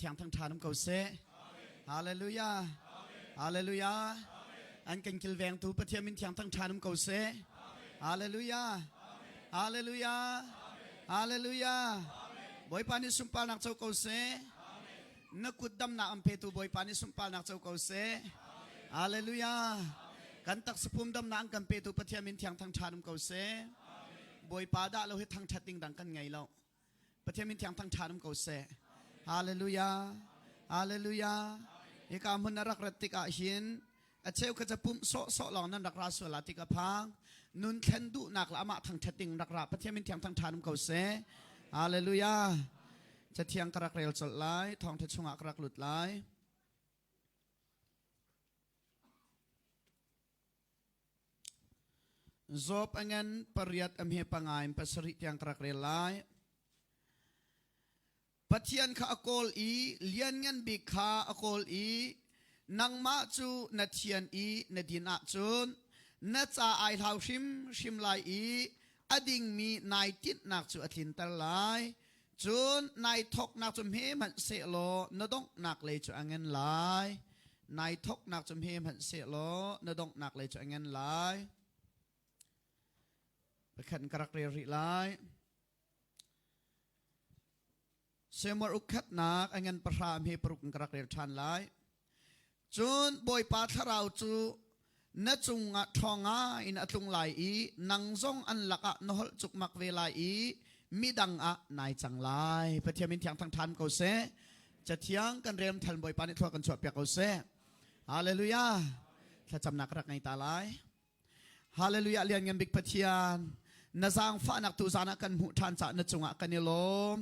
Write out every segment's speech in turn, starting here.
thiang thang ṭha um ko seh. Hallelujah. Hallelujah. An kan kilvengtu Pathian min thiang thang ṭha um ko seh. Hallelujah. Hallelujah. Hallelujah. Bawipa nih sunparnak co ko seh. Na kut damnak an petu Bawipa nih sunparnak co ko seh. Hallelujah. Kan taksapum damnak an kan petu Pathian min thiang thang ṭha um ko seh. Bawipa dah lo hi thangṭhat ding dang kan ngei lo. Pathian min thiang thang ṭhan um ko seh. Hallelujah. Hallelujah. Hika hmun na rak rat tikah hin a cheu kha ca pumh sawh sawh lawng nan rak ra sual ah ti ka phang. Nun thlen duhnak le amah thangṭhat ding rak ra. Pathian min thiang thang ṭhan um ko seh. Hallelujah. Cathiang ka rak rel colh lai. Thawngṭha chungah ka rak lut lai. Job a ngan pariat a hme panga in pasarih tiang ka rak rel lai. Pathian kha a kawl i lianngan bik kha a kawl i nangmah cu na thian i na din ahcun na ca ai hlau hrimhrim lai i a dingmi nai tinhnak cu a tlinter lai. Cun nai thawknak cu hme hmanh sehlaw na donghnak lei cu a ngen lai. Nai thawknak cu hme hmanh sehlaw na donghnak lei cu a ngen lai. Pakhat ka rak rel rih lai. Samuel ukkhatnak a ngan pahra hme paruk in ka rak rel ṭhan lai. Cun Bawipa thlarau cu na cungah ṭhawng in a tlung lai i nang zong an lakah na holh cukmak ve lai i midang ah nai cang lai. Pathian min thiang thang ṭhan ko seh. Cathiang kan rem thal Bawipa nih thlua kan chuahpiak ko seh. Hallelujah. Thlacamnak rak ngei ta lai. Hallelujah lianngan bik Pathian na zaangfahnak tu zan ah kan hmuh ṭhan caah na cungah kan i lawm.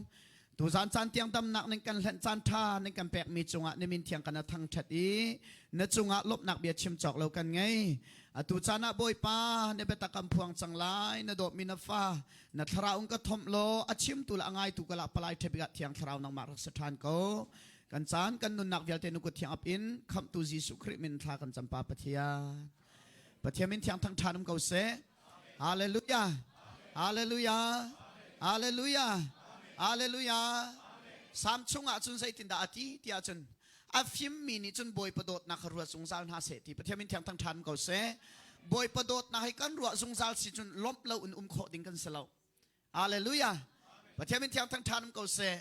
Tuzan caan tiang damnak ning kan hlenh caan ṭha ning kan pekmi cungah na min thiang kan thangṭhat i na cungah lawmhnak bia chim cawk lo kan ngei. Atu caan ah Bawipa na biatak kan phuang cang lai na dawtmi na fa na thlarau in ka thomh law a chimtu le a ngaitu ka lah palai ṭhebik ah thiang thlarau nangmah rak si ṭhan ko. Kan caan kan nunnak vialte nu kut thiang ap in khamhtu Jesuh Khrih min thla kan campa Pathian. Pathian min thiang thang ṭhan um ko seh. Hallelujah. Hallelujah. Hallelujah. Hallelujah. Sam chungah cun zeitindah a ti tiah cun a fimmi nih cun Bawipa dawtnak kha ruat zungzal hna seh ti Pathian min thiang thang ṭhan ko seh. Bawipa dawtnak hi kan ruah zungzal si cun lawmh lo in um khawh ding kan si lo. Hallelujah. Pathian min thiang thang ṭhan um ko seh.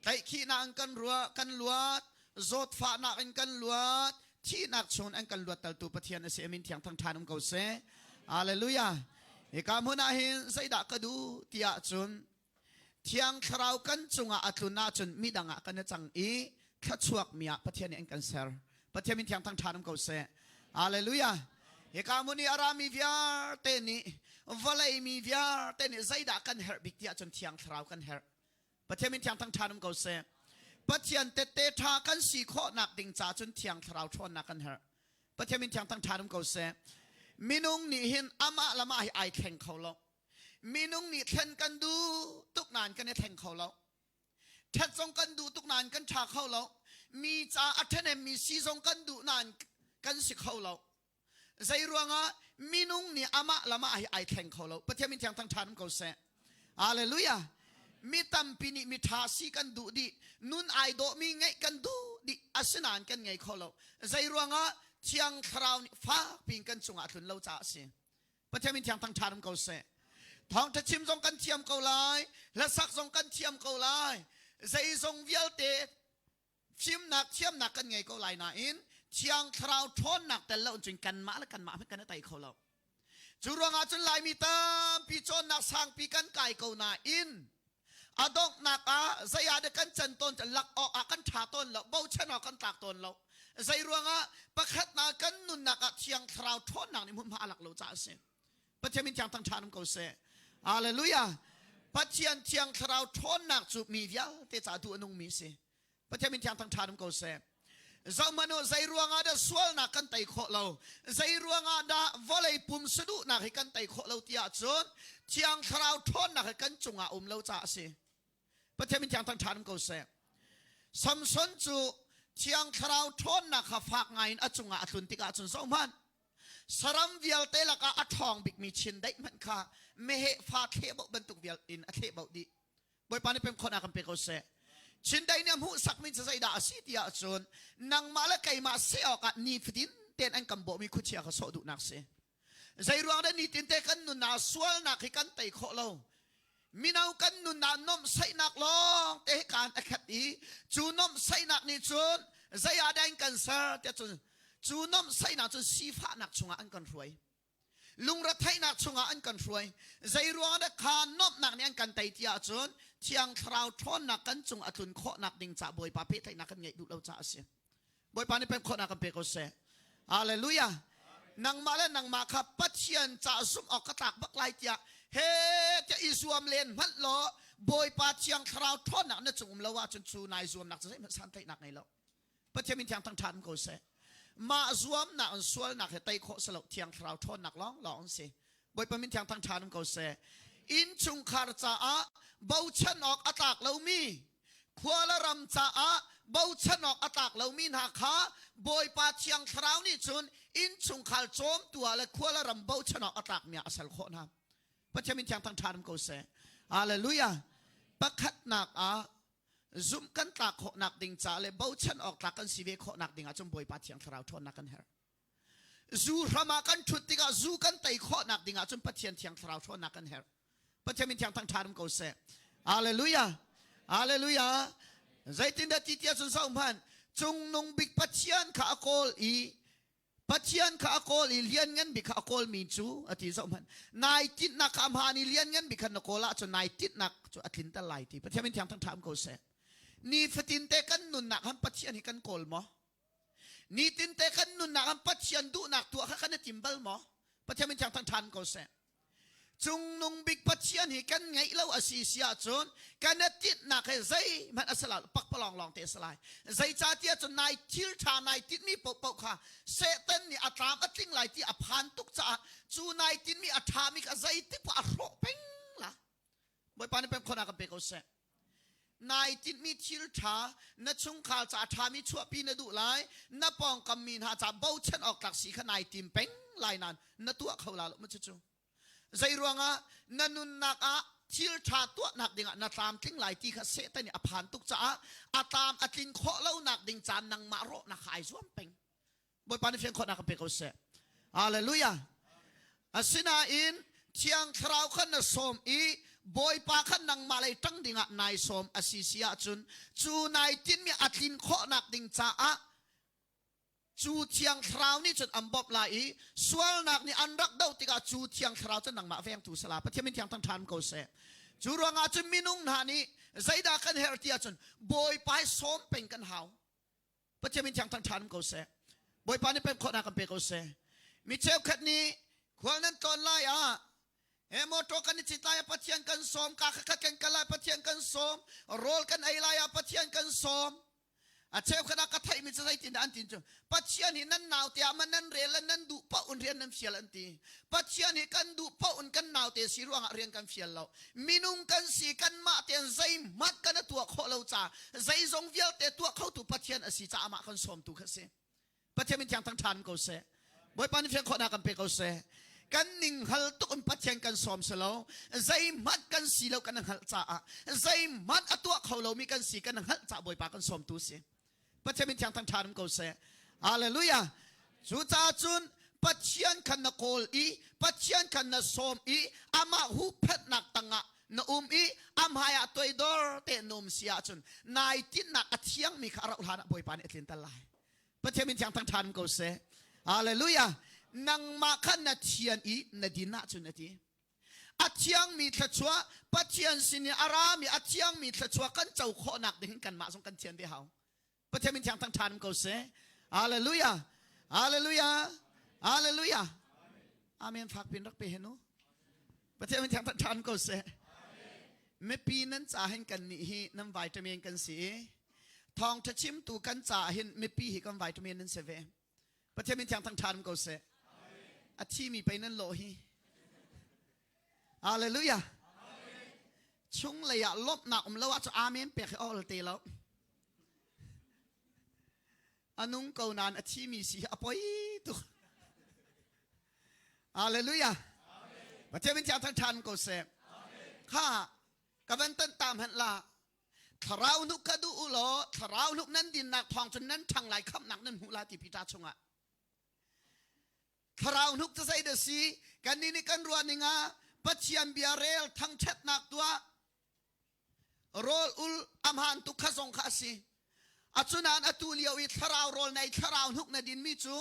Tlaihkhihnak in kan ruah, kan luat, zawtfahnak in kan luat, thihnak chung an kan luattertu Pathian a si. Min thiang thang ṭhan um ko seh. Hallelujah. Hika hmun ah hin zeidah ka duh ti ahcun Thiang Thlarau kan cungah a tlun ahcun midang ah kan i cang i thluachuak mi ah Pathian nih an kan ser. Pathian min thiang thang ṭhan um ko seh. Hallelujah. Hika hmun i a rami vialte nih vawlei mi vialte nih zeidah kan herh bik ti ahcun Thiang Thlarau kan herh. Pathian min thiang thang ṭhan um ko seh. Pathian tette ṭha kan si khawhnak ding ca cun Thiang Thlarau ṭhawnnak kan herh. Pathian min thiang thang ṭhan um ko seh. Minung nih hin amah le mah hi ai thleng kho lo. Minung nih thlen kan duh tuk nain kan i thleng kho lo. Ṭhat zong kan duh tuk nain kan ṭha kho lo. Mi ca a ṭhahnemmi si zong kan duh nain kan si kho lo. Zei ruangah minung nih amah le mah hi ai thleng kho lo. Pathian min thiang thang ṭhan um ko seh. Hallelujah. Mi tampi nih mi ṭha si kan duh dih. Nun ai dawhmi ngeih kan duh dih. Asinain kan ngei kho lo. Zei ruangah Thiang Thlarau nih fak piin kan cungah a tlun lo caah a si. Pathian min thiang thang ṭhan um ko seh. Thawngṭha chim zong kan thiam ko lai, hlasak zong kan thiam ko lai, zeizong vialte fimnak thiamnak kan ngei ko lai nain Thiang Thlarau ṭhawnnak tel lo cun kanmah le kanmah hmanh kan i tei kho lo. Cu ruangah cun Laimi tampi cawnnak sangpi kan kai ko nain a donghnak ah zei ah dah kan can tawn lak awk ah kan ṭha tawn lo bochan awk kan tlak tawn lo zei ruangah pakhatnak kan nunnak ah thiang thlarau ṭhawnnak nih hmunhma a lak lo caah a si Pathian min thiang thang ṭhan um ko seh Hallelujah Pathian thiang thlarau ṭhawnnak cu mi vialte caah duh a nungmi a si Pathian min thiang thang ṭhan um ko seh. Zohhmanh u, zei ruangah dah sualnak kan tei khawh lo? Zei ruangah dah vawlei pum saduhnak hi kan tei khawh lo ti ahcun Thiang Thlarau ṭhawnnak hi kan cungah um lo caah a si. Pathian min thiang thang ṭhan um ko seh. Samson cu Thiang Thlarau ṭhawnnak kha fak ngaiin a cungah a tlun tikah cun zohhmanh, saram vialte lakah a ṭhawng bikmi chindeih hmanh kha meheh fa thleh boh bantuk vial in a thleh boh dih. Bawipa nih pem khawhnak kan pe ko seh. Chindeih nih a hmuhsakmi cu zeidah a si ti ahcun nangmah le keimah seh awkah nifatin tein an kan bawhmi khuachia kha sawh duhnak si. Zeiruang dah nitin te kan nunnak sualnak hi kan tei khawh lo. Mino kan nunnak nuamhsaihnak lawng te hi kaan a khat i cu nuamhsaihnak nih cun zei ah dah in kan ser tiah cun cu nuamhsaihnak cun sifahnak chungah an kan hruai. Lungretheihnak chungah an kan hruai. Zei ruang dah kha nuamhnak nih an kan tei ti ahcun Thiang Thlarau ṭhawnnak kan cung a tlun khawhnak ding ca Bawipa pehtlaihnak kan ngeih duh lo caah a si. Bawipa nih pek khawhnak kan pe ko seh. Hallelujah. Nangmah le nangmah kha Pathian ca zumh awk ka tlak bak lai tiah he tiah i zuam len hmanh law Bawipa Thiang Thlarau ṭhawnnak na cung um lo ahcun cu nai zuamnak cu zeihmanh santlaihnak ngei lo. Pathian min thiang thangṭhat ko seh. Mah zuamnak in sualnak he tei khawh si lo Thiang Thlarau ṭhawnnak lawng lawng si. Bawipa min thiang thangṭhat ko seh. Innchungkhar caah bochan awk a tlak lomi khua le ram caah bochan awk a tlak lomi hna kha Bawipa Thiang Thlarau nih cun innchungkhar cawmtu ah le khua le ram bochan awk a tlakmi ah a sal khawh hna. Pathian min thiang thangṭhat ko seh. Hallelujah. Pakhatnak ah zumh kan tlak khawhnak ding ca le bochan awk tlak kan si ve khawhnak ding ah cun Bawipa Thiang Thlarau ṭhawnnak kan herh. Zu hram ah kan ṭhut tikah zu kan tei khawhnak ding ah cun Pathian Thiang Thlarau ṭhawnnak kan herh. Pathian min thiang thangṭhat ko seh. Hallelujah. Hallelujah. Zeitindah ti tiah cun zoh hmanh cungnung bik Pathian kha a kawl i Pathian kha a kawl i lianngan bik kha a kawlmi cu a ti zoh hmanh nai tinhnak kha a hmaan i lianngan bik kha na kawl ahcun nai tinhnak cu a tlinter lai ti Pathian min thiang thangṭhat ko seh. Nifatin te kan nunnak han Pathian hi kan kawl maw? Nitin te kan nunnak han Pathian duhnak tuah kha kan i tim bal maw? Pathian min thiang thangṭhan ko seh. Cungnung bik Pathian hi kan ngeih lo a si si ahcun kan i tinhnak he zeihmanh a si lo pakpalawng lawng te a si lai. Zeicahtiah cun nai thil ṭha nai tinhmi paohpaoh kha Satan nih a tlam a tling lai ti a phan tuk caah cu nai tinhmi a ṭhami kha zeitik a hrawh peng la. Bawipa nih peng khawhnak kan pe ko seh. Nai tinhmi thil ṭha na chungkhar ca ṭhami chuahpi na duh lai na pawngkam mi hna ca bochan awk tlak si kha nai tim peng lai nain na tuah kho la lo ma cucu zei ruangah na nunnak ah thil ṭha tuahnak dingah na tlamtling lai ti kha Satan nih a phan tuk caah a tlam a tlin khawh lonak ding caan nangmah rawhnak kha ai zuam peng Bawipa nih fiang khawhnak kan pe ko seh. Hallelujah. Asinain Thiang Thlarau kha na sawm i Bawipa kha nangmah lei ṭang dingah nai sawm a si si ahcun cu nai tinhmi a tlin khawhnak ding caah cu Thiang Thlarau nih cun an bawmh lai i sualnak nih an rak doh tikah cu Thiang Thlarau cu nangmah vengtu sala Pathian min thiang thang ṭhan ko seh. Cu ruangah cun minung hna nih zeidah kan herh ti ahcun Bawipa hi sawm peng kan hau. Pathian min thiang thangṭhan ko seh. Bawipa nih pem khawhnak kan pe ko seh. Mi cheukhat nih khual nan tlawn lai ah he motor kan i cit lai ah Pathian kan sawm, ka khat kan kal lai Pathian kan sawm, rawl kan ei lai ah Pathian kan sawm. A cheukhat ah ka theihmi cu zeitin dah an tin cu Pathian hi nan naute ah man nan rel le nan duh paoh in rian nan fial an ti. Pathian hi kan duh paoh in kan naute si ruangah rian kan fial lo. Minung kan si kanmah tein zeihmanh kan i tuah khawh lo ca zeizong vialte tuah khotu Pathian a si caah amah kan sawmtu kha si. Pathian min thiang thang ṭhan ko seh. Bawipa nih fiang khawhnak kan pe ko seh. Kan ning hngal tuk in Pathian kan sawm si lo. Zeihmanh kan si lo kan hngalh caah zeihmanh a tuah kho lomi kan si kan hngalh caah Bawipa kan sawmtu si. Pathian min thiang thang ṭhan ko seh. Hallelujah. Cucaah cun Pathian khan na kawl i Pathian khan na sawm i amah huhphenhnak tangah na um i a hmaiah toidor te na um si ahcun nai tinhnak a thiangmi kha a rauh hlan ah Bawipa nih a tlinter lai. Pathian min thiang thang ṭhan ko seh. Hallelujah. Nangmah khan na thian i na din ahcun a ti. A thiangmi thluachuah Pathian sin i a rami a thiangmi thluachuah kan co khawhnak ding kanmah zong kan thian ve hau. Pathian min thiang thang ṭhan ko seh. Hallelujah. Hallelujah. Hallelujah. Amen fak pin rak pe hen u. Pathian min thiang thang ṭhan ko seh. Mipi nan ca hin kan nih hi nan vitamin kan si i thawngṭha chimtu kan ca hin mipi hi kan vitamin nan si ve. Pathian min thiang thang ṭhan ko seh. A thimi pei nan lawh hi. Hallelujah. Chung lei ah lawmhnak um lo ah cu amen pek hi ol te lo. A nung ko nain a thimi si hi a poi tuk. Hallelujah. Pathian min thiang thang ṭhan ko seh. Kha ka van tan ta hmanh la. Thlarau hnuk kha duh u law thlarau hnuk nan dinnak thawng cun nan ṭhang lai khamhnak nan hmuh lai ti Peter chungah. Thlarau hnuk cu zei dah si? Kannih nih kan ruah ning ah Pathian bia rel thangṭhatnak tuah rawl ul amhan tuk kha zong kha a si. Atunain atu lio i thlarau rawl nei thlarau hnuk na dinmi cu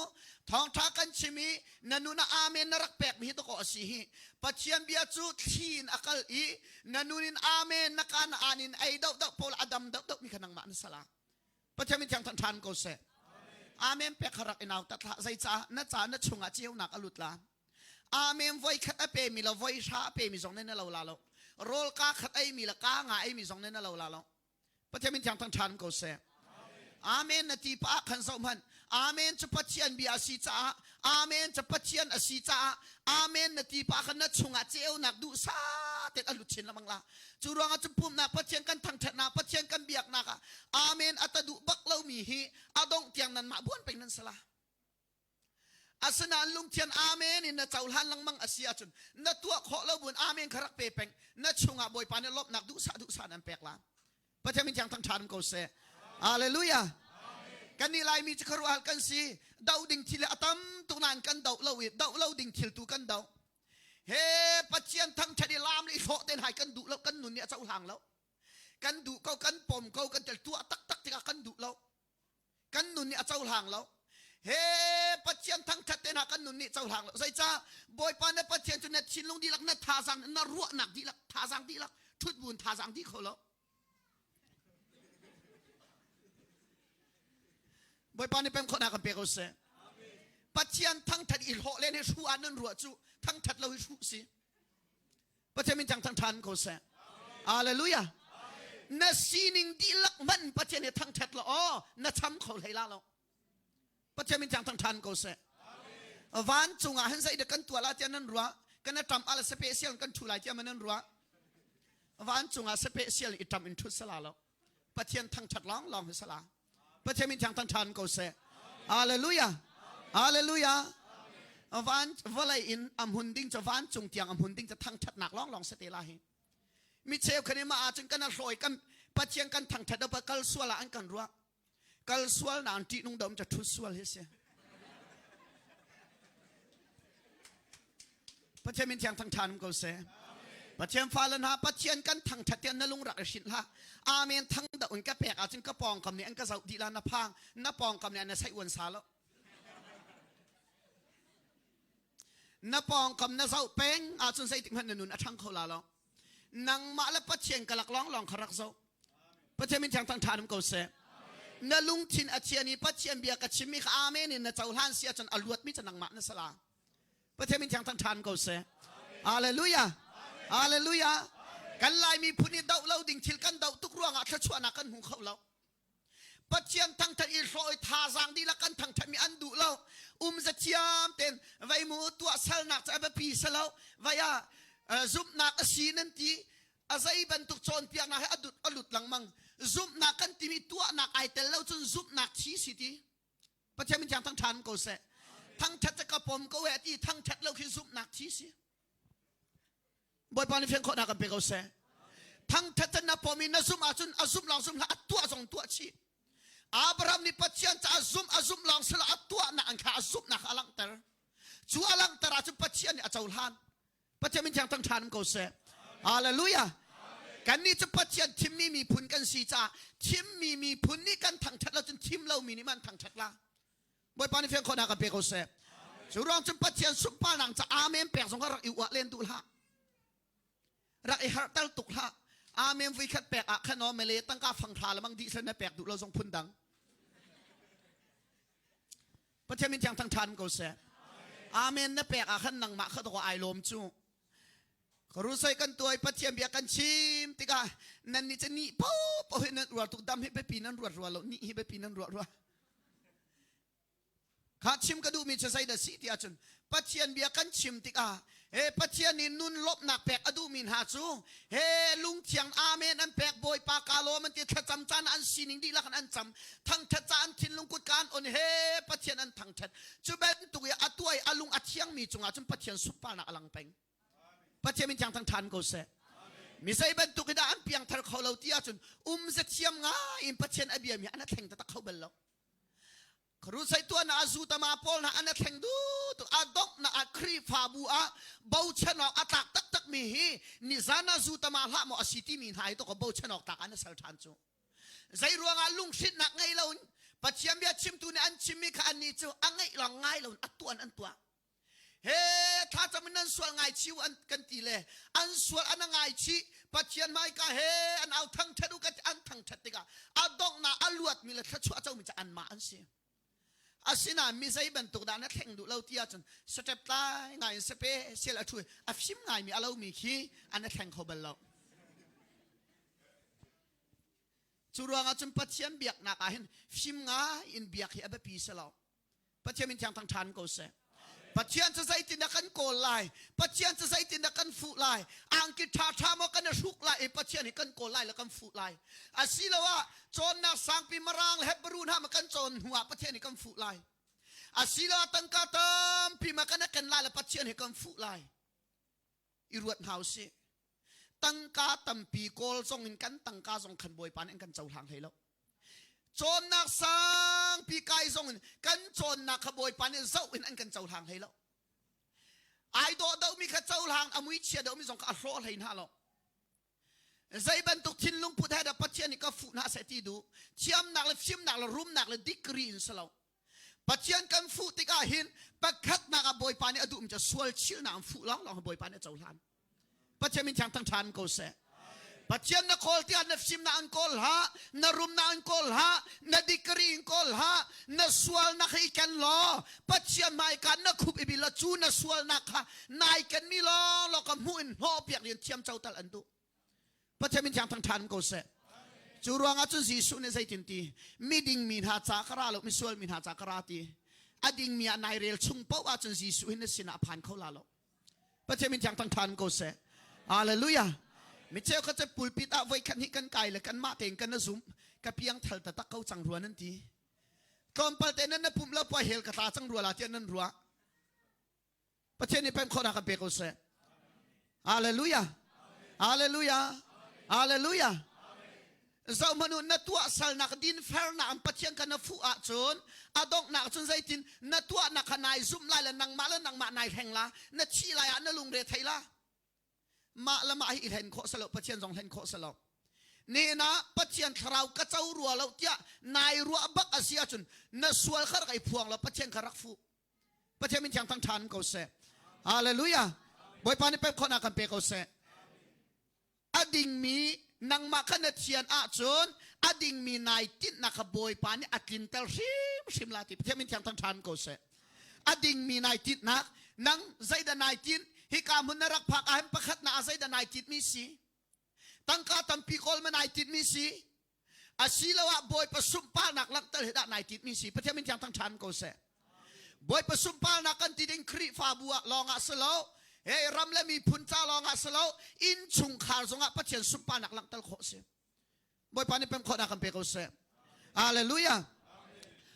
thawngṭha kan chim i na nun ah amen na rak pekmi hi dawkaw a si hi. Pathian bia cu thli in a kal i na nun in amen na ka na aan in ei deuhdeuh pawl a dam deuhdeuhmi kha nangmah na sal ah. Pathian min thiang ṭhan ko seh. Amen pek kha rak i nau tat hlah. Zeicah na ca na chungah ceunak a lut la. Amen voi khat a pemi lo voi hra a pemi zong nih na lo la lo. Rawl ka khat eimi le ka nga eimi zong nih na lo la lo. Pathian min thiang thang ṭhan ko seh. Amen na ti pah khan zoh hmanh. Amen cu Pathian bia a si caah Amen cu Pathian a si caah Amen na ti pah khan na chungah ceunak duhsah tein a lut chin lengmang la. Cu ruangah cu pumhnak Pathian kan thangṭhatnak Pathian kan biaknak ah Amen a ta duh bak lomi hi a dongh tiang nanmah buan peng nan sala. Asinain lungthian amen in na cohlan lengmang a si ahcun na tuah khawh lo buin amen kha rak pe peng na chungah Bawipa nih lawmhnak duhsah duhsah nan pek la. Pathian min thiang thangṭha ko seh. Hallelujah. Kan nih Laimi cu khuaruahhar kan si. Do ding thil a tam tuk nain kan do lo i do lo ding thil tu kan do. He Pathian thangṭhat i laam le i hlawh ten hai kan duh lo kan nun nih a cohlang lo. Kan duh ko kan pom ko kan tel tuah taktak tikah kan duh lo. Kan nun nih a cohlang lo. He Pathian thangthat te hna kan nun nih cohlang lo. Zeicah Bawipa na Pathian cu na thinlung dihlak, na thazaang, na ruahnak dihlak, thazaang dihlak, ṭhutbun thazaang dih kho lo. Bawipa nih pem khawhnak kan pe ko seh. Pathian thangthat i hlawh len hi hruh ah nan ruah cu thangthat lo hi hruh si. Pathian min thang ṭhan ko seh. Hallelujah. Na sining dihlak hman Pathian he thangṭhat law aw na cham kho hlei la lo. Pathian min thang ṭhan ko seh. Vancung ah hin zeidah kan tuah la tiah nan ruah kan ṭam ala special kan ṭhu lai tiah man nan ruah vancung ah special i ṭam in ṭhut sala lo Pathian thangṭhat lawng lawng hi sala Pathian min thiang ṭhan ko seh. Hallelujah. Hallelujah. Van vawlei in a hmun ding cu vancung tiang a hmun ding cu thangṭhatnak lawng lawng si te la hi. Mi cheu khan ma ahcun kan hlawi kan Pathian kan thangṭhat pa kal sual ah an kan ruah. Kal sual na an ṭih nung dom ca ṭhut sual hi si. Pathian min thiang thangṭhan um ko seh. Pathian fale hna Pathian kan thangṭhat tiah na lung rak i hrinh hlah. Amen thang dah un ka pek ahcun ka pawngkam nih an ka zoh dih la na phang na pawngkam nih an na saih uan sa lo. Na pawngkam na zoh peng ahcun zeitik hmanh na nun a ṭhang kho la lo. Nangmah le Pathian ka lak lawnglawng kha rak zoh. Pathian min thiang thangṭhan um ko seh. Na lungthin a thian i Pathian bia ka chimmi kha amen in na cohlan si ahcun a luatmi cu nangmah na si la. Pathian min thiang thangṭhan ko seh. Hallelujah. Hallelujah. Kan Laimi phun i doh lo ding thil kan doh tuk ruangah thluachuahnak kan hmu kho lo. Pathian thangṭhat i hlawh i thazaang dihlak kan thangṭhatmi an duh lo. Um za thiam ten vei mu tuah salnak cu a biapi si lo. Vai ah zumhnak a si nan ti. A zei bantuk cawnpiaknak he a dut a lut lengmang. Zumhnak kan timi tuahnak ai tel lo cun zumhnak thi si ti. Pathian min thiang thangṭhan ko seh. Thangṭhat cu ka pom ko e ti thangṭhat lo khi zumhnak thi si. Bawipa nih fian khawhnak kan pe ko seh. Thangṭhat cu na pom i na zumh ahcun a zumh lawng zumh hlah a tuah zong tuah chih. Abraham nih Pathian caah zumh a zumh lawng silo a tuahnak an kha a zumhnak a langhter. Cu a langhter ahcun Pathian nih a cohlan. Pathian min thiang thangṭhan ko seh. Hallelujah. Kannih cu Pathian thimmi miphun kan si caah thimmi miphun nih kan thangṭhat lo cun thim lomi nih man thangṭhat la. Bawipa nih fiang khawhnak kan pe ko seh. Cu ruang cun Pathian sunparnak ca amen pek zong kha rak i uah len duh hlah. Rak i harhter tuk hlah. Amen vui khat pek ah khan aw mele tangka fang hra lamang dih sel na pek duh lo zong phun dang. Pathian min thiang thangṭhan ko seh. Amen na pek ah khan nangmah kha dawh ai lawm cu. Karusai kan tuai Pathian bia kan chim tikah nan nih cu ni po po hi nan ruar tuk dam hi biapi nan ruat rua lo ni hi biapi nan ruah rua. Kha chim ka duhmi cu zeidah si ti ahcun Pathian bia kan chim tikah he Pathian nih nun lawmhnak pek a duhmi hna cu he lungthiang amen an pek Bawipa ka lawm an ti thlacam caan an sining dihlak in an cam thangthat ca an thinlung kut ka an on he Pathian an thangthat cu bantuk i a tuai a lung a thiangmi cungah cun Pathian sunparnak a lang peng Pathian min thiang thang ṭhan ko seh. Mi zei bantuk in dah an piangthar kho lo ti ahcun umze thiam ngai in Pathian a biami an a thleng taktak kho bal lo. Crusade tuahnak ah zutama pawl hna an a thleng duh tuk. A donghnak ah Khrihfabu ah bochan awk a tlak taktak mi hi nizan ah zutama hlah maw a si timi hna hi to bochan awk tlak an sal ṭhan cu. Zei ruangah lunghrinnak ngei lo in Pathian bia chimtu nih an chimmi kha annih cu a ngeih lawng ngai lo in a tuan an tuah. He thlacam in nan sual ngaichi an kan ti le an sual an ngaichi Pathian hmaika he an au thangthat u kan an thangthat tikah a donghnak a luatmi le thluachuah a comi cu anmah an si. Asinain mi zei bantuk dah na thleng duh lo ti ahcun step tlai ngai in sepe sial a ṭhu a fim ngaimi a lomi khi an i thleng kho bal lo. Cu ruangah cun Pathian biaknak ah hin fim ngai in biak hi a biapi si lo. Pathian min thiang thang ṭhan ko seh. Pathian cu zeitindah kan kawl lai? Pathian cu zeitindah kan fuh lai? Angki ṭhaṭha maw kan i hruk lai i Pathian hi kan kawl lai le kan fuh lai? Asiloah cawnnak sangpi Mirang le Hebrew hna ma kan cawn hnu ah Pathian hi kan fuh lai? Asiloah tangka tampi ma kan i ken lai le Pathian hi kan fuh lai? I ruat hna usih. Tangka tampi kawl zong in kan tangka zong khan Bawipa nih an kan cohlang hlei lo. Cawnnak sangpi kai zong in kan cawnnak kha Bawipa nih zoh in an kan cohlang hlei lo. Ai dawh dohmi kha cohlang a mui chia dohmi zong kha a hlawh hlei hna lo. Zei bantuk thinlung put he dah Pathian nih ka fuh hna seh ti duh. Thiamnak le fimnak le rumnak le degree in si lo. Pathian kan fuh tikah hin pakhatnak ah Bawipa nih a duhmi cu sual chilnak an fuh lawnglawng Bawipa nih a cohlan. Pathian min thiang thang ṭhan ko seh. Pathian na kawl tiah na fimnak an kawl hlah, na rumnak an kawl hlah, na degree in kawl hlah, na sualnak hi ken law Pathian hmaika na khup i bil cu na sualnak kha nai kenmi law ka hmuh in hnawh piak rian thiam co tal an duh. Pathian min thiang thang ṭhan ko seh. Cu ruangah cun Jesuh nih zeitin ti miding mi hna ca ka ra lo misual mi hna ca ka ra ti a dingmi ah nai rel chung paoh ahcun Jesuh hi na sinah a phan kho la lo. Pathian min thiang thang ṭhan ko seh. Hallelujah. Mi cheu kha cu pulpit ah voikhat hnih kan kai le kanmah tein kan zum ka piang thal taktak ko cang rua nan ti. Tlawmpal te nan na pumh lo puai hel ka tla cang rua la tiah nan ruah. Pathian nih pem khawhnak kan pe ko seh. Hallelujah. Hallelujah. Hallelujah. Zohmanu na tuah salnak dinfernak an Pathian kha na fuh ahcun a donghnak cun zeitin na tuahnak kha nai zumh lai le nangmah le nangmah nai hleng la na thi lai ah na lungre thei la mah le mah hi i hlen khawh salo Pathian zong hlen khawh salo nena Pathian thlarau ka co rua lo tiah nai ruah bak a si ahcun na sual kha rak i phuang lo Pathian kha rak fuh Pathian min thiang thang ṭhan ko seh. Hallelujah. Bawipa nih pek khawhnak kan pe ko seh. A dingmi nangmah kha na thian ahcun a dingmi nai tinhnak kha Bawipa nih a tlinter hrimhrim la ti Pathian min thiang thang ṭhan ko seh. A dingmi nai tinhnak nang zeidah nai tinh hika hmun na rak phak ahhin pakhat na ah zeidah nai tinhmi si tangka tampi kawl ma nai tinhmi si asiloah Bawipa sunparnak langhter hi dah nai tinhmi si Pathian min thiang thang ṭhan ko seh Bawipa sunparnak kan ti ding Khrihfabu ah lawngah si lo hey ram le miphun ca lawngah si lo innchungkhar zongah Pathian sunparnak langhter khawh si Bawipa nih pem khawhnak kan pe ko seh Hallelujah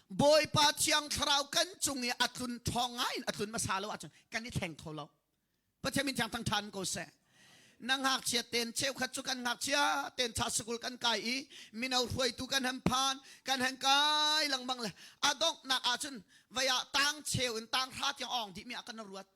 Bawipa thiang thlarau kan cung i a tlun ṭhawng ngai in a tlun hmasa lo ahcun kan i thleng kho lo Pathian min thiang thang ṭhan ko seh. Na ngakchia ten cheukhat cu kan ngakchia ten cha sikul kan kai i mino hruaitu kan han phan kan han kai lengmang le a donghnak ahcun vei ah tang cheu in tang hra tiang awng dih mi ah kan ruat.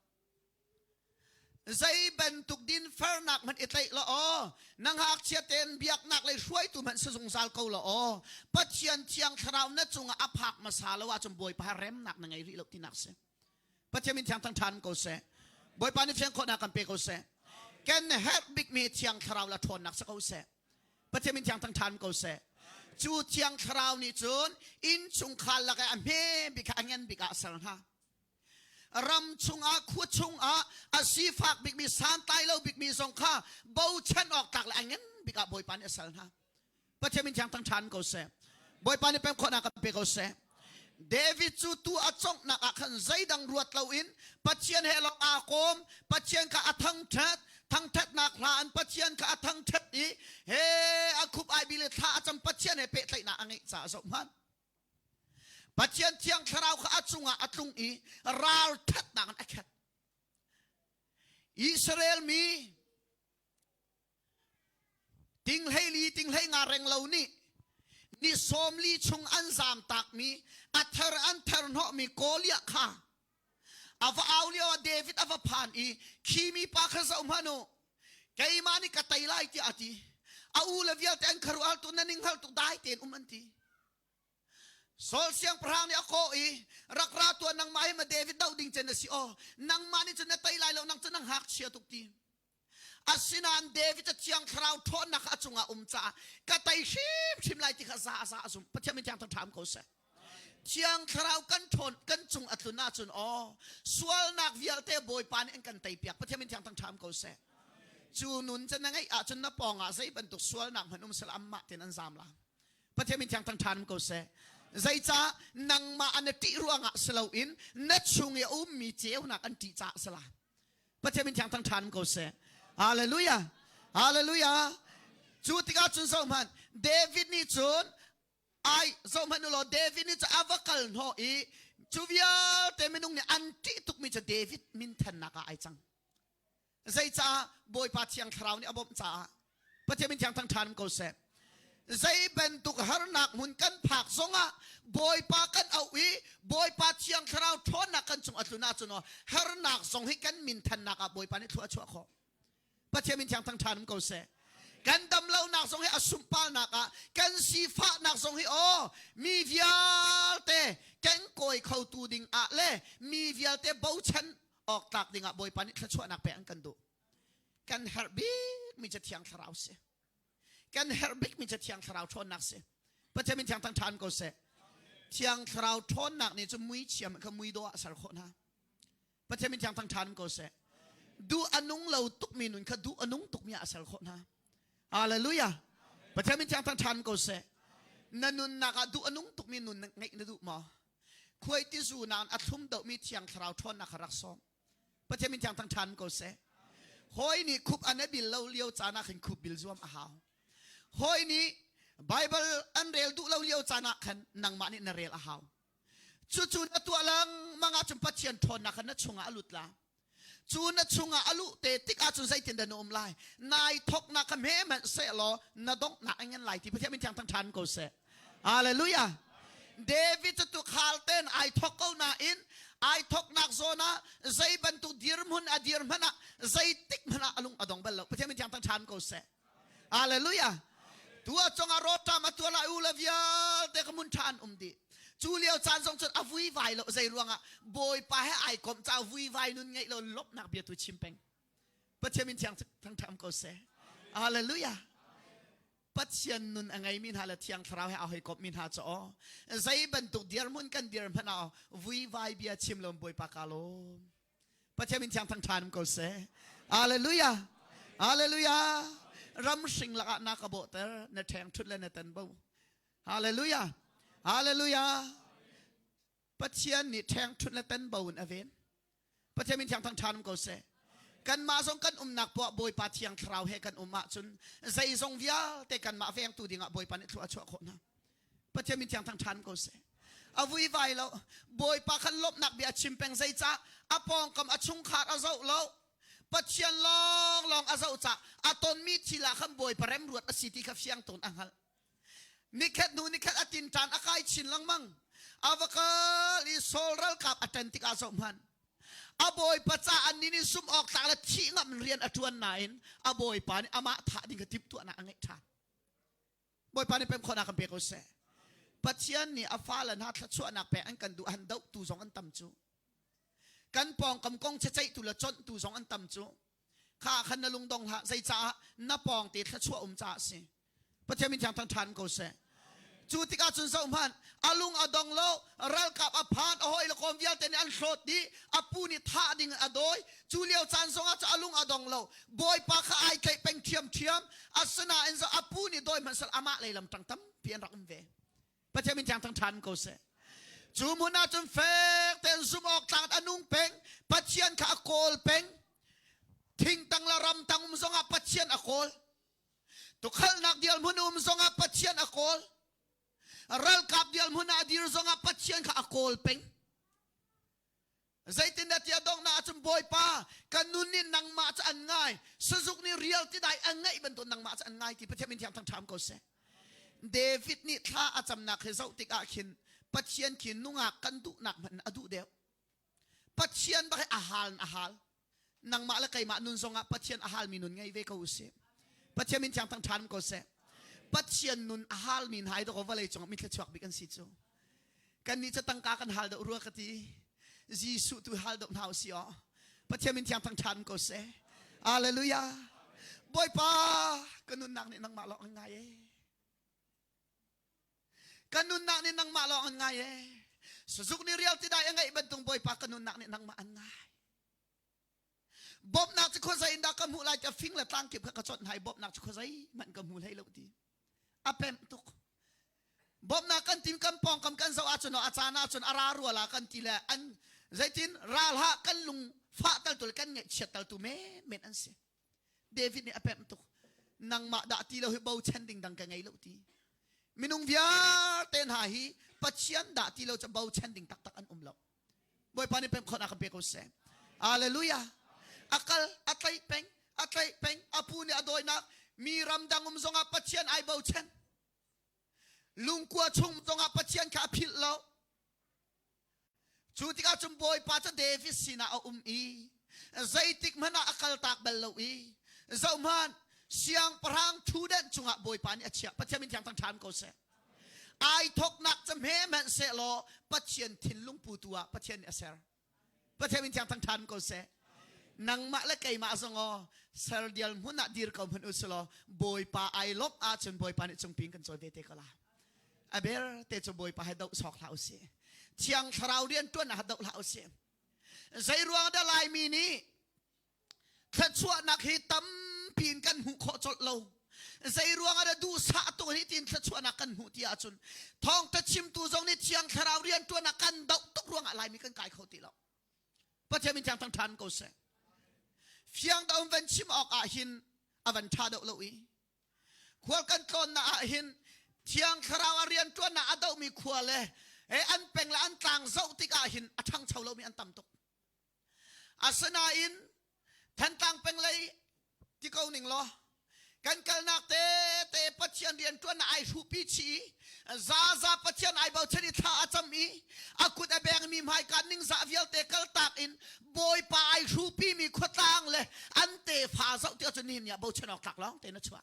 Zei bantuk din farnak hmanh i tlaih la aw na ngakchia ten biaknak lei hruaitu hmanh si zungzal ko la aw Pathian thiang thlarau na cungah a phak hmasa lo ahcun Bawipa remnak na ngei rih lo tinak si. Pathian min thiang thang ṭhan ko seh. Bawipa nih fiang khawhnak kan pe ko seh. Kan herh bikmi thiang thlarau la ṭhawnnak si ko seh. Pathian min thiang thang ṭhan ko seh. Cu thiang thlarau nih cun innchungkhar lak i a hme bik a ngan bik ah a ser hna. Ram chungah khua chungah a sifak bikmi santlai lo bikmi zong kha bochan awk tlak le a ngan bik ah Bawipa nih a ser hna. Pathian min thiang thang ṭhan ko seh. Bawipa nih pem khawhnak kan pe ko seh. David cu tu a conghnak ah khan zeidang ruat loin Pathian he lawng aa kawm, Pathian kha a thangṭhat, thangṭhatnak hla an Pathian kha a thangṭhat i he a khup ai bil i thla a cam Pathian he pehtlaihnak a ngeih caah zoh hmanh. Pathian thiang thlarau kha a cungah a tlung i ralṭhatnak in a khat. Israel mi. Tinghleili tinghlei nga reng lo nih ni 40 chung an zaam takmi a ther an ther hnawhmi Goliath kha a va au lio ah David a va phan i khi mi pa kha zoh hmanh u keimah nih ka tei lai tiah a ti. A u le vialte an kharuah tu na ning hngal tuk dai tein um an ti. Saul siangpahrang nih a kawh i rak ra tuah nangmah hi ma David doh ding cen na si aw nangmah nih cun na tei lai lo nang cu nang ngakchia tuk ti. Asinain David cu Thiang Thlarau ṭhawnnak a cungah um caah ka tei hrimhrim lai ti kha za a za a zumh. Pathian min thiang thangṭha ko seh. Thiang Thlarau kan ṭhawn kan cung a tlun ahcun aw sualnak vialte Bawipa nih an kan teipiak. Pathian min thiang thangṭha ko seh. Cu nun cu na ngeih ahcun na pawngah zei bantuk sualnak hmanh um sel amah tein an zaam la. Pathian min thiang thangṭha ko seh. Zeicah nangmah an ṭih ruangah si loin na chung i a ummi ceunak an ṭih caah si la. Pathian min thiang thang ṭhan ko seh. Hallelujah. Hallelujah. Cu tikah cun zoh hmanh David nih cun ai zoh hmanh u law David nih cun a va kal hnawh i cu vialte minung nih an ṭih tukmi cu David min thannak ah ai cang. Zeicah Bawipa Thiang Thlarau nih a bawmh caah Pathian min thiang thang ṭhan ko seh. Zei bantuk harnak hmun kan phak zongah Bawipa kan auh i Bawipa Thiang Thlarau ṭhawnnak kan cung a tlun ahcun harnak zong hi kan min thannak ah Bawipa nih thlua a chuah khawh. Pathian min thiang thang ṭhan ko seh. Kan damlonak zong hi a sunparnak ah kan sifahnak zong hi aw mi vialte kengkawi khotu ding ah le mi vialte bochan awk tlak ding ah Bawipa nih thluachuahnak pek an kan duh. Kan herh bikmi cu Thiang Thlarau si. Kan herh bikmi cu Thiang Thlarau ṭhawnnak si. Pathian min thiang thang ṭhan ko seh. Thiang Thlarau ṭhawnnak nih cun muichiam kha mui dawh ah ser khawh hna. Pathian min thiang thang ṭhan ko seh. Duh a nung lo tukmi nun kha duh a nung tukmi ah a ser khawh hna. Hallelujah. Pathian min thiang thang ṭhan ko seh. Na nunnak ah duh a nung tukmi nun ngeih na duh maw? Khuai tizu nain a thlum dohmi Thiang Thlarau ṭhawnnak kha rak sawm. Pathian min thiang thang ṭhan ko seh. Hawi nih khup an bil lo lio caan ah khin khup bil zuam a hau. Hawi nih Bible an rel duh lo lio caan ah khan nangmah nih na rel a hau. Cucu na tuah lengmang ahcun Pathian ṭhawnnak khan na chungah a lut la. Cu na chungah a luh te tik ahcun zeitin dah na um lai? Nai thoknak kha hme hmanh seh law na donghnak a ngan lai ti Pathian min thiang thang ṭhan ko seh. Hallelujah. David cu tukhal ten ai thok ko nain ai thoknak zawn ah zei bantuk dirhmun a dir hmanh ah zeitik hmanh ah a lung a dong bal lo. Pathian min thiang thang ṭhan ko seh. Hallelujah. Tu a cong ah rawṭam a tuah lai u le vialte ka mun ṭha an um dih. Cu lio caan zong cun a vuivai lo zei ruangah Bawipa he ai komh ca vuivai nun ngeih lo lawmhnak bia tu chim peng. Pathian min thiang thangṭham ko seh. Hallelujah. Pathian nun a ngeimi hna le Thiang Thlarau he aa hawikomhmi hna cu aw zei bantuk dirhmun kan dir hmanh ah vuivai bia chim lo Bawipa ka lawm. Pathian min thiang thangṭhan ko seh. Hallelujah. Hallelujah. Ram hring lakah na ka bawhter na ṭheng ṭhut le na tan bo. Hallelujah. Hallelujah. Pathian nih ṭheng ṭhut le tan bo in a ven. Pathian min thiang thangṭhan ko seh. Kanmah zong kan umnak poah Bawipa Thiang Thlarau he kan um ahcun zeizong vialte kanmah vengtu dingah Bawipa nih thlua a chuah khawh hna. Pathian min thiang thangṭhan ko seh. A vuivai lo. Bawipa khan lawmhnak bia a chim peng zeicah a pawngkam a chungkhar a zoh lo. Pathian lawnglawng a zoh cah a tonmi thil ah khan Bawipa remruat a si ti kha fiang tawn a hngalh. Nikhat hnu nikhat a tinṭan a kai chin lengmang. A va kal i Saul ralkap a ṭan tikah zoh hmanh. A bawipa caah an nih zumh awk tlak le thih ngam rian a ṭuan nain a bawipa nih amah thah ding kha timhtuahnak a ngeih ṭhan. Bawipa nih pem khawhnak kan pe ko seh. Pathian nih a fale hna thluachuahnak pek an kan duh han dohtu zong an tam cu. Kan pawngkam kong checeihtu le conhtu zong an tam cu. Kha khan na lungdong hlah zeicaah na pawng te thluachuah um caah si. Pathian min thiang thang ṭhan ko seh. Cu tikah cun zoh hmanh, a lung a dong lo, ralkap a phan, a hawi le kawm vialte nih an hlawt dih, a pu nih thah ding a dawi. Cu lio caan zongah cu a lung a dong lo. Bawipa kha ai tlaih peng ṭhiamṭhiam. Asinain zoh a pu nih dawi hmanh sel amah lei lam ṭang tampi an rak um ve. Pathian min thiang thang ṭhan ko seh. Cu hmun ah cun fek tein zumh awk tlak a nung peng, Pathian kha a kawl peng. Thingtang le ramtang um zongah Pathian a kawl. Tukhalnak dial hmun um zongah Pathian a kawl. Ralkap dial hmun ah a dir zongah Pathian kha a kawl peng. Zeitindah tiah donghnak ahcun cun Bawipa kan nun nih nangmah cu an ngai sazuk nih rial ti dai an ngaih bantuk nangmah cu an ngai ti Pathian min thiang thang ṭham ko seh. David nih thla a camnak hi zoh tikah khin Pathian khi nungak kan duhnak hmanh a duh deuh. Pathian bak hi a hal a hal. Nangmah le keimah nun zongah Pathian a halmi nun ngei ve ko usih. Pathian min thiang thang ṭhan ko seh. Pathian nun a halmi hna i dawk vawlei cungah mi thluachuak bik an si cu. Kannih cu tangka kan hal deuh rua ka ti. Jesuh tu hal deuh hna usih aw. Pathian min thiang thang ṭhan ko seh. Hallelujah. Bawipa ka nunnak nih nangmah lawng an ngai ee. Ka nunnak nih nangmah lawng an ngai ee. Sazuk nih rial ti dai a ngeih bantung Bawipa ka nunnak nih nangmah an ngai. Bawmhnak cu khuazei in dah ka hmuh lai tiah fing le tlang kip kha ka chawnh hna i bawmhnak cu khuazei hmanh ka hmu hlei lo ti. A pemh tuk. Bawmhnak kan tim kan pawngkam kan zoh ahcun a caan ahcun a ra rual ah kan ti le an zeitin ral ha kan lung fah tal tu le kan ngaihchiat tal tu men an si. David nih a pemh tuk. Nangmah dah ti lo hi bochan ding dang ka ngei lo ti. Minung vialte hna hi Pathian dah ti lo cu bochan ding taktak an um lo. Bawipa nih pemh khawhnak kan pe ko seh. Hallelujah. A kal, a tlaih peng, a tlaih peng, a pu nih a dawinak mi ramdang um zongah Pathian ai bochan. Lungkua chung zongah Pathian kha a philh lo. Cu tikah cun Bawipa cu David sinah a um i zeitik hmanh ah a kaltak bal lo i zohhmanh siangpahrang ṭhutdenh cungah Bawipa nih a chiah. Pathian min thiang thang ṭhan ko seh. Ai thawknak ca hme hmanh sehlaw Pathian thinlung putu ah Pathian nih a ser. Pathian min thiang thang ṭhan ko seh. Nangmah le keimah zong aw serdial hmun ah dir ko hmanh u selaw Bawipa ai lawmh ahcun Bawipa nih cungpi in kan cawi ve te ko la. A ber te cu Bawipa he doh sawk hlah usih. Thiang Thlarau rian ṭuan ah doh hlah usih. Zei ruang dah Laimi nih thluachuahnak hi tampi in kan hmuh khawh colh lo? Zei ruang ah dah duhsah tuk hi tiin thluachuahnak kan hmuh ti ahcun thawngtha chimtu zong nih Thiang Thlarau rian ṭuan ah kan doh tuk ruangah Laimi kan kai kho ti lo. Pathian min thiang thang ṭhan ko seh. Fiang da um van chim awk ah hin a van ṭha deuh lo i Khual kan tlawnnak ah hin Thiang Thlarau a rianṭuannak a dohmi khua le an peng le an tlang zoh tikah hin a ṭhangcho lomi an tam tuk. Asinain Thantlang peng lei ti ko ning law kan kalnak te te Pathian rianṭuannak ai hruhpi chih i zaza Pathian ai bochan i thla a cam i a kut a bengmi hmaika ningzah vialte kaltak in Bawipa ai hrupimi khuatlang le an tefa zoh ti ahcun nihin ni ah bochan awk tlak lawng tein a chuah.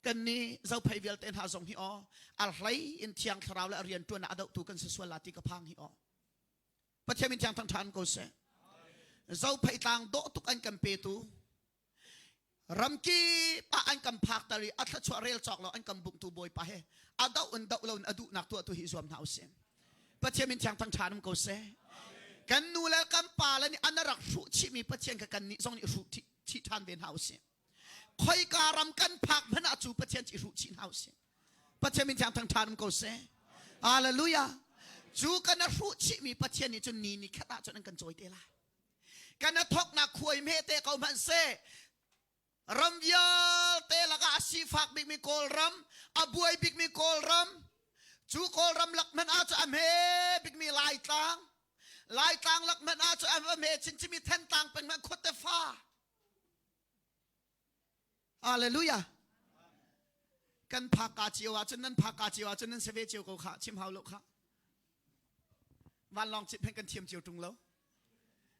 Kan nih zophei vialte hna zong hi aw a hlei in thiang thlarau le a rian ṭuan ah a dohtu kan si sual la ti ka phang hi aw. Pathian min thiang thang ṭhan ko seh. Zophei tlang dawh tuk an kan petu ramkip ah an kan phakter i a thluachuah rel cawk lo an kan bumtu bawipa he a doh in doh lo in a duhnak tuah tu hi zuam hna usih pathian min thiang thang ṭhan um ko seh kan nu le kan pa le nih an rak hruh chihmi pathian kha kan nih zong nih hruh chih ṭhan ve hna usih khoika ram kan phak hmanh ah cu pathian cu i hruh chih hna usih pathian min thiang thang ṭhan um ko seh hallelujah cu kan a hruh chihmi pathian nih cun ni ni khat ah cun an kan cawi te lai Kan a thoknak khuai hme te ko hmanh seh ram vialte lakah a sifak bikmi Kawlram, a buai bikmi Kawlram, cu Kawlram lak hmanh ah cu a hme bikmi Laitlang, Laitlang lak hmanh ah cu a hme chinchinmi Thantlang peng hmanh khuate fa. Hallelujah. Kan phaka cio ahcun nan phaka cio ahcun nan save cio ko kha chim hau lo kha. Vanlawng cit hmanh kan thiam cio ṭung lo.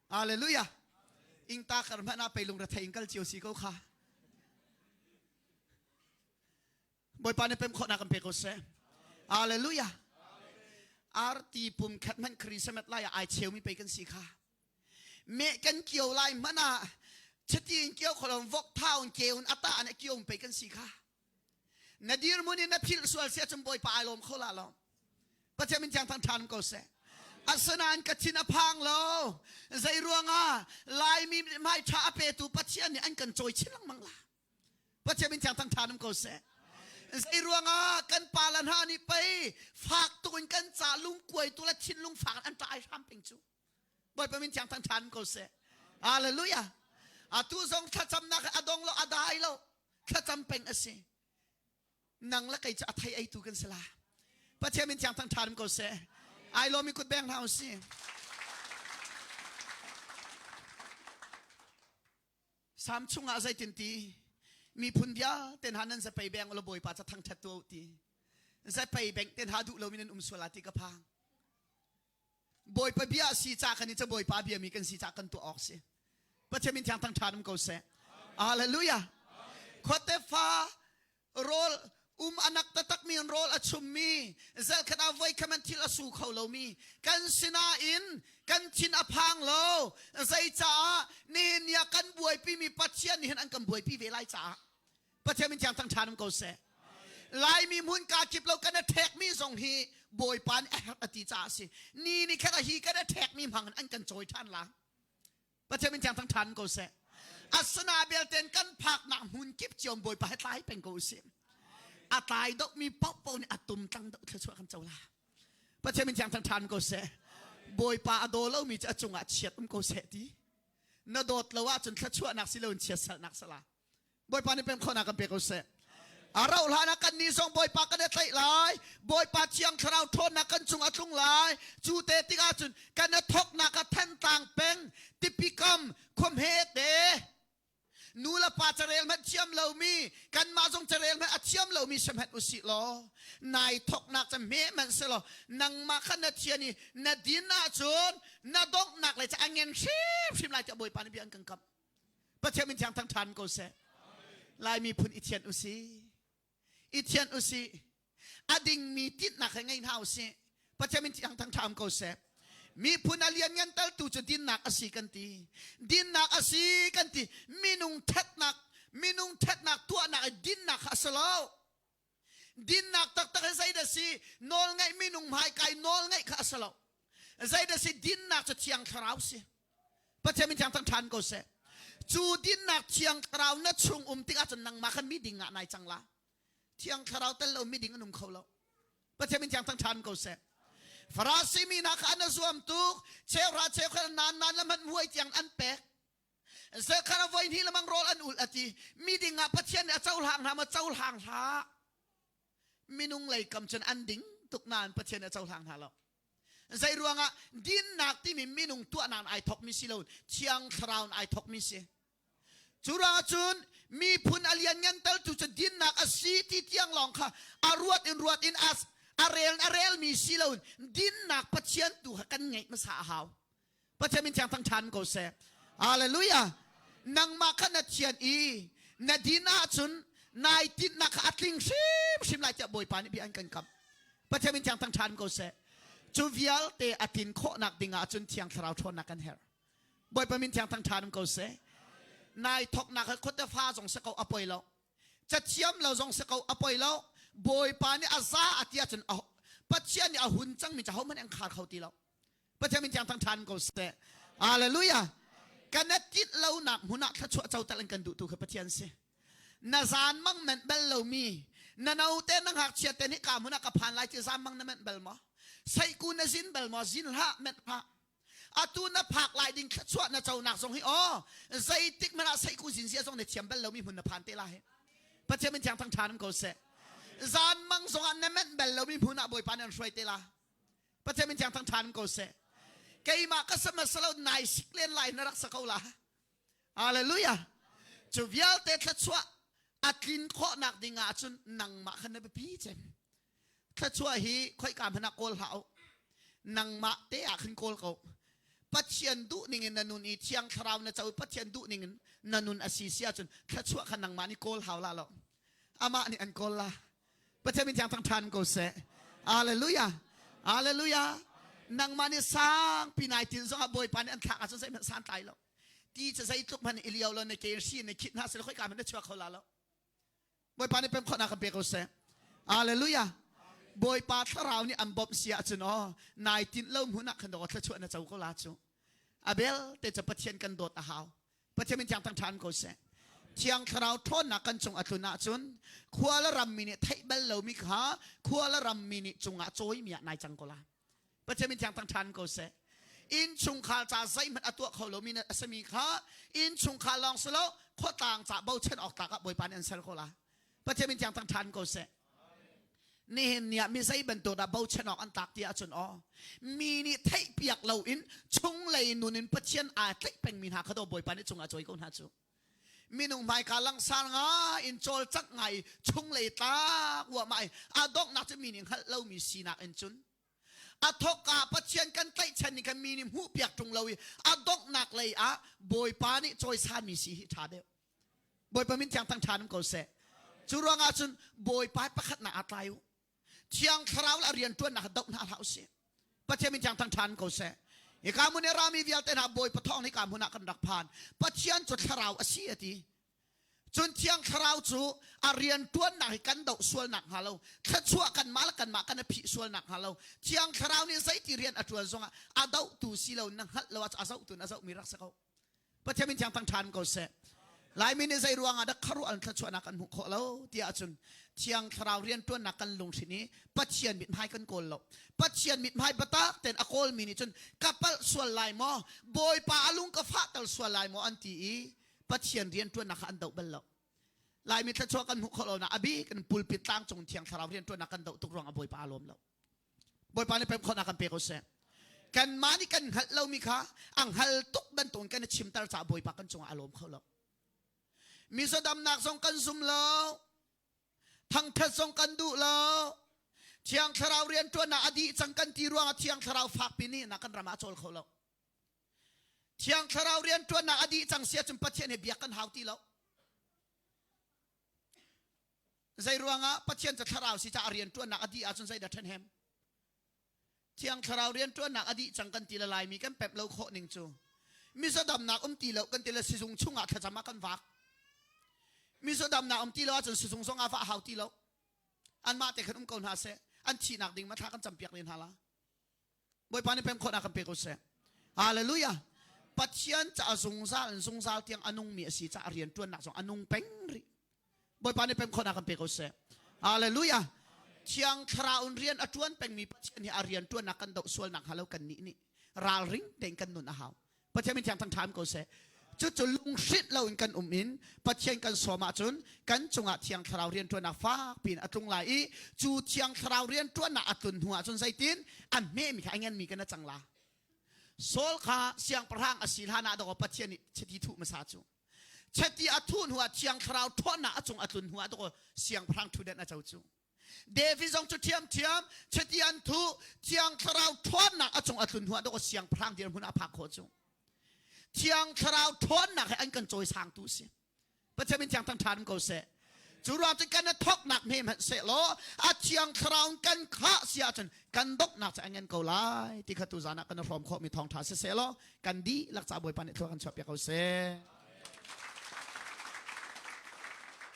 Hallelujah. Ingta kar hmanh ah peilung rethei in kal cio si ko kha. Bawipa nih pem khawhnak kan pe ko seh. Hallelujah. Arti pum khat hmanh Christmas lai ah ai cheumi pei kan si kha. Meh kan kio lai hmanh ah chiti in kio kholom vok thau in keun ata an kio pei kan si kha. Na dirhmun in na philh sual si ahcun Bawipa ai lawm kho la lo. Pathian min thiang thang ṭhan ko seh. Asinain ka thin a phang lo. Zei ruangah Laimi hmai ṭha a petu Pathian nih an kan cawi chin lengmang la. Pathian min thiang thang ṭhan um ko seh. Zei ruangah kan pa le hna nih pei fak tuk in kan ca lungkuai tu le thinlung fak in an ṭah ai hram peng cu. Bawipa min thiang thang ṭhan ko seh. Hallelujah. Atu zong thlacamnak a dong lo a dai lo. Thlacam peng a si. Nang le kei cu a thei eitu kan si la. Pathian min thiang thang ṭhan ko seh. Ai lawmi kut beng hna usih. Sam chungah zeitin ti miphun vialte hna nan zapei beng ulaw Bawipa ca thangṭhat tuah u ti. Zapei beng te hna duh lomi nan um sual ah ti ka phang. Bawipa bia si ca kan i ca Bawipa bia mi kan si ca kan tuah awk si. Pathian min thiang thangṭhat um ko seh. Hallelujah. Khuate fa rawl um anak taktak mi rawl a chummi zelkhat ah voi khat thil a su kho lomi kan sinain kan thin a phang lo zeicaah nihin ni ah kan buaipi mi Pathian nih hin an kan buaipi ve lai caah Pathian min thiang thang ṭhan um ko seh Laimi hmun ka kip lo kan a ṭhek mi zong hi Bawipa nih a herh a ti caah a si ni ni khat a hi kan a ṭhek mi hmang in an kan cawi ṭhan la Pathian min thiang thang ṭhan ko seh. Asana belten kan phaknak hmun kip cio Bawipa he tlai peng ko usih. A tlai doh mi paohpaoh nih a tum tlang doh thluachuah kan co la. Pathian min thiang thang ṭhan ko seh. Bawipa a daw lomi cu a cungah chiat um ko seh ti. Na dawt lo ahcun thluachuahnak si loin chiatserhnak sala. Bawipa nih pem khawhnak kan pe ko seh. A rauh hlan ah kan nih zong Bawipa kan i tlaih lai. Bawipa Thiang Thlarau ṭhawnnak kan cung a tlung lai. Cu te tikah cun kan i thawknak ah Thantlang peng, Tipi kam, khuamhe te, nu le pa carel hmanh thiam lomi, kanmah zong carel hmanh a thiam lomi si hmanh usih law, nai thawknak cu hme hmanh si law, nangmah kha na thian i na din ahcun na donghnak lei cu a ngen hrimhrim lai tiah Bawipa nih bia an kan kamh. Pathian min thiang thang ṭhan ko seh. Lai miphun i thianh usih. I thianh usih. A dingmi tinhnak he ngei hna usih. Pathian min thiang thang ṭham ko seh. Miphun a lianngan taltu cu dinnak a si kan ti. Dinnak a si kan ti. Minung ṭhatnak, minung ṭhatnak tuahnak i dinnak kha a si lo. Dinnak taktak hi zeidah si? Nawlngaih minung hmaikai nawlngaih kha a si lo. Zeidah si? Dinnak cu Thiang Thlarau si. Pathian min thiang thang ṭhan ko seh. Cu dinnak Thiang Thlarau na chung um tikah cun nangmah khan miding ah nai cang la. Thiang Thlarau tel lo miding an um kho lo. Pathian min thiang thang ṭhan ko seh. Farasi mi hna kha an zuam tuk. Cheuhra cheukhat nan nan le hmanh muai tiang an pek. Zekhara voi hnih lemang rawl an ul a ti. Miding ah Pathian nih a cohlang hna maw cohlang hlah. Minung lei kam cun an ding tuk nain Pathian nih a cohlang hna lo. Zei ruangah dinnak timi minung tuahnak ai thokmi si lo, Thiang Thlarau in ai thokmi si. Cu ruangah cun miphun a lianngan tal tu cu dinnak a si ti tiang lawng kha a ruat in ruat in a rel a relmi si lo dinnak Pathian tu kha kan ngeih hmasa a hau. Pathian min thiang thang ṭhan ko seh. Hallelujah. Nangmah kha na thian i na din ahcun nai tinhnak kha a tling hrimhrim lai tiah Bawipa nih bia an kan kamh. Pathian min thiang thang ṭhan ko seh. Cu vialte a tlin khawhnak ding ahcun Thiang Thlarau ṭhawnnak kan herh. Bawipa min thiang thang ṭhan ko seh. Nai thawknak hi khuate fa zong si ko a poi lo. Cathiam lo zong si ko a poi lo. Bawipa nih a za a ti ahcun Pathian nih a hun cangmi cu ahohmanh an khar kho ti lo. Pathian min thiang thang ṭhan ko seh. Hallelujah. Kan tit lonak hmun ah thluachuah cotal an kan duhtu kha Pathian si. Na zaan mang menh bal lomi, na note na ngakchia te nih ka hmun ah ka phan lai ti zaan mang na menh bal maw? Seiku na zin bal maw? Zin hlah, menh hlah. Atu na phak lai ding thluachuah na conak zong hi aw zeitik hmanh ah seiku zin zia zong na thiam bal lomi hmun na phan te lai. Pathian min thiang thang ṭhan ko seh. Zaan mang zong ah na menh bal lomi hmun ah Bawipa nih an hruai te la. Pathian min thiang thang ṭhan ko seh. Keimah ka sama salo nai sik len lai na rak sa ko la. Hallelujah. Cu vialte thluachuah a tlin khawhnak ding ah cun nangmah khan na biapi cem. Thluachuah hi khoika hmanh ah kawl hlah u. Nangmah te ah khan kawl ko. Pathian duh ning in na nun i Thiang Thlarau na co i Pathian duh ning in na nun a si si ahcun thluachuah kha nangmah nih kawl hau la lo. Amah nih an kawl la. Pathian min thiang thang ṭhan ko seh. Hallelujah. Hallelujah. Nangmah nih sangpi nai tin zongah Bawipa nih an thlak ahcun zeihmanh san tlai lo. Ti cu zeitluk hmanh i lio lo na ke hri na khit hna sila khoika hmanh na chuak kho la lo. Bawipa nih pem khawhnak kan pe ko seh. Hallelujah. Bawipa thlarau nih an bawmh si ahcun aw nai tinh lo hmun ah khan dawh thluachuah na co ko la cu. Abel te cu Pathian kan dawt a hau. Pathian min thiang thang ṭhan ko seh. Thiang Thlarau ṭhawnnak kan cung a tlun ahcun khua le rammi nih theih bal lomi kha khua le rammi nih cungah cawimi ah nai cang ko la. Pathian min thiang thang ṭhan ko seh. Innchungkhar ca zeihmanh a tuah kho lomi a simi kha innchungkhar lawng si lo khuatlang ca bochan awk tlak ah Bawipa nih an ser ko la. Pathian min thiang thang ṭhan ko seh. Nihin ni ah mi zei bantuk dah bochan awk an tlak ti ahcun aw mi nih theihpiak loin chunglei nun in Pathian aa tlaih pengmi hna kha daw Bawipa nih cungah cawi ko hna cu. Minung hmaika langsar ngai in cawlcangh ngai chunglei tlak uahmah i a donghnak cu mi nih hngalh lomi sinak in cun a thawk ah Pathian kan tlaihchan ning kha mi nih hmuhpiak ṭung lo i a donghnak lei ah Bawipa nih cawisanmi si hi ṭha deuh. Bawipa min thiang thang ṭhan um ko seh. Cu ruangah cun Bawipa pakhatnak aa tlai u. Thiang Thlarau le a rianṭuannak doh hna hlah usih. Pathian min thiang thang ṭhan ko seh. Hika hmun i rami vialte hna Bawipa thawng hika hmun ah kan rak phan. Pathian cu Thlarau a si a ti. Cun Thiang Thlarau cu a rianṭuannak hi kan doh sualnak hnga lo, thluachuah kanmah le kanmah kan i phih sualnak hnga lo. Thiang Thlarau nih zeiti rian a ṭuan zongah a dohtu si lo na hngalh lo ahcun a zohtu in a zohmi rak si ko. Pathian min thiang thang ṭhan ko seh. Laimi nih zei ruangah dah kharuah an thluachuahnak kan hmuh khawh lo ti ahcun Thiang Thlarau rianṭuannak kan lunghrinh i Pathian mithmai kan kawl lo. Pathian mithmai biatak tein a kawlmi nih cun ka palh sual lai maw, Bawipa a lung ka fahter sual lai maw an ti i Pathian rianṭuannak kha an doh bal lo. Laimi thluachuah kan hmuh khawh lonak a bik in pulpit tlangcung Thiang Thlarau rianṭuannak kan doh tuk ruangah Bawipa aa lawm lo. Bawipa nih pem khawhnak kan pe ko seh. Kanmah nih kan hngalh lomi kha a hngal tuk bantukin kan i chimter caah Bawipa kan cungah a lawm kho lo. Mizaw damnak zong kan zum lo. Thangthat zong kan duh lo. Thiang Thlarau rianṭuannak a dih cang kan ti ruangah Thiang Thlarau fakpi nih na kan ram ah a cawl kho lo. Thiang Thlarau rianṭuannak a dih cang si ahcun Pathian he biak kan hau ti lo. Zei ruangah Pathian cu thlarau si caah rianṭuannak a dih ahcun zeidah ṭhenhem? Thiang Thlarau rianṭuannak a dih cang kan ti le Laimi kan pemh lo khawh ning cu mizaw damnak um ti lo kan ti le sizung chungah thlacam ah kan vak. Mizaw damnak um ti lo ahcun sizung zong ah vah hau ti lo. Anmah te khan um ko hna seh. An thihnak ding ma thla kan campiak len hna la. Bawipa nih pem khawhnak kan pe ko seh. Hallelujah. Pathian ca zungzal in zungzal tiang a nungmi a si caah rian ṭuannak zong a nung peng rih. Bawipa nih pem khawhnak kan pe ko seh. Hallelujah. Thiang Thlarau in rian a ṭuan pengmi Pathian hi a rian ṭuannak kan doh sualnak hnga lo kan nih nih ralring tein kan nun a hau. Pathian min thiang thangṭha ko seh. Cucu lunghrinh loin kan um in Pathian kan sawm ahcun kan cungah Thiang Thlarau rianṭuannak fakpi in a tlung lai i cu Thiang Thlarau rianṭuannak a tlun hnu ahcun zeitin a hmemi kha a nganmi kan a cang la. Saul kha siangpahrang a si hlan ah dawkaw Pathian nih chiti thuh hmasa cu. Chiti a thuh hnu ah Thiang Thlarau ṭhawnnak a cung a tlun hnu ah dawkaw siangpahrang ṭhutdenh a co cu. David zong cu ṭhiamṭhiam chiti an thuh Thiang Thlarau ṭhawnnak a cung a tlun hnu ah dawkaw siangpahrang dirhmun ah a phak khawh cu. Thiang Thlarau ṭhawnnak he an kan cawisangtu si. Pathian min thiang thang ṭhan ko seh. Cu ruang cun kan i thawknak hme hmanh seh law a Thiang Thlarau in kan khah si ahcun kan donghnak cu a ngan ko lai ti kha tuzan ah kan i hrawm khawhmi thawngṭha si seh law kan dihlak ca Bawipa nih thlua kan chuahpiak ko seh.